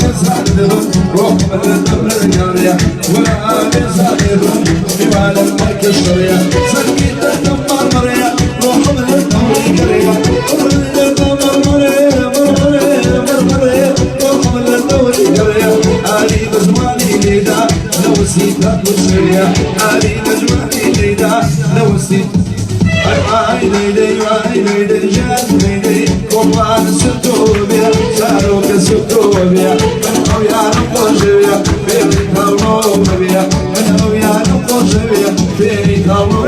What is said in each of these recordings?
بێزار دەبم ڕۆحم لە دەمرگاڕیە وەلا بێزار دەبم میوانم مەکەشڕیە سەرکی دەردم مەڕمەڕیە ڕۆحم لە دەوری گەڕیە ڕۆحم لە دەمەڕمەڕێ مەڕمەڕێ مەڕمەڕێ ڕۆحم لە دەوری گەڕیە ئاری بە جوانی لێدا نەوەسی تا کوشەیە ئاری بە جوانی لێدا نەوەسی ئای لەیلەی وای لەیلەی ژیان لەیلەی کۆڵان ستۆ بێ زارۆکە ستۆ بێ من ئەو یارم خۆشەوێ فێری تاڵۆ بێ من ئەو یارم خۆشەوێ فێری تاڵۆ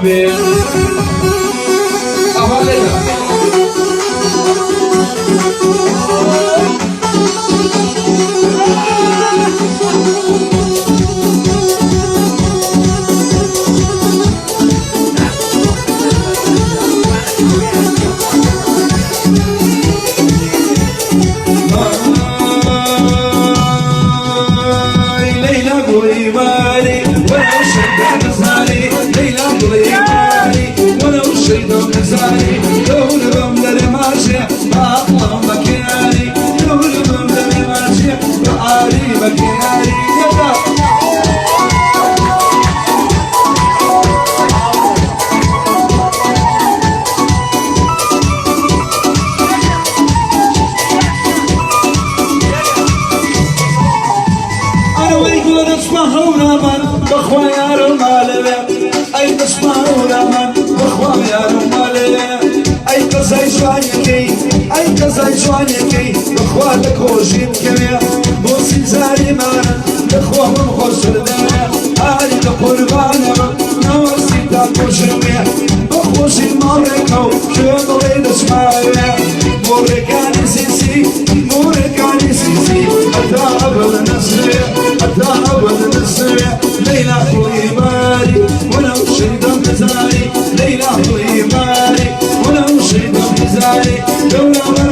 بێ. ئەوە لێدا. ئای لەیلا گوڵی ماری وەرەو شەیدان نزاری لەیلا گوڵی ماری وەرەو شەیدان نزاری دەوربم لەرێ ماچێ باقڵم بەکیاری دەوربم لەرێ ماچێ بە ئاری بەکیاری یەلا. ئەرەوەی گوڵە دەچمە هەورامان بەخوا یارم مالەوێ ئەی دەچمە هەورامان بەخوا یارم مالەوێ ئەی قەزای جوانیەکەی ئەی قەزای جوانیەکەی بەخوا لە کۆژی بکەوێ بۆ سیزاریمانە لەخوا من خۆشتر دەوێ ئاری لە قوربانەوە نەوەستی تا کۆشمێ بەخۆشی ماڵێکە و کوێ بڵێ دەچماوێ بۆ ڕێکانی سیسی بۆ ڕێکانی سیسی هەتا ئەبەد نەسوێ هەتا ئەبەد نەسوێ لەیلا گوڵی ماری وەرەو شەیدەم نزاری لەیلا گوڵی ماری وەرەو شەیدەم نزاری دەورە.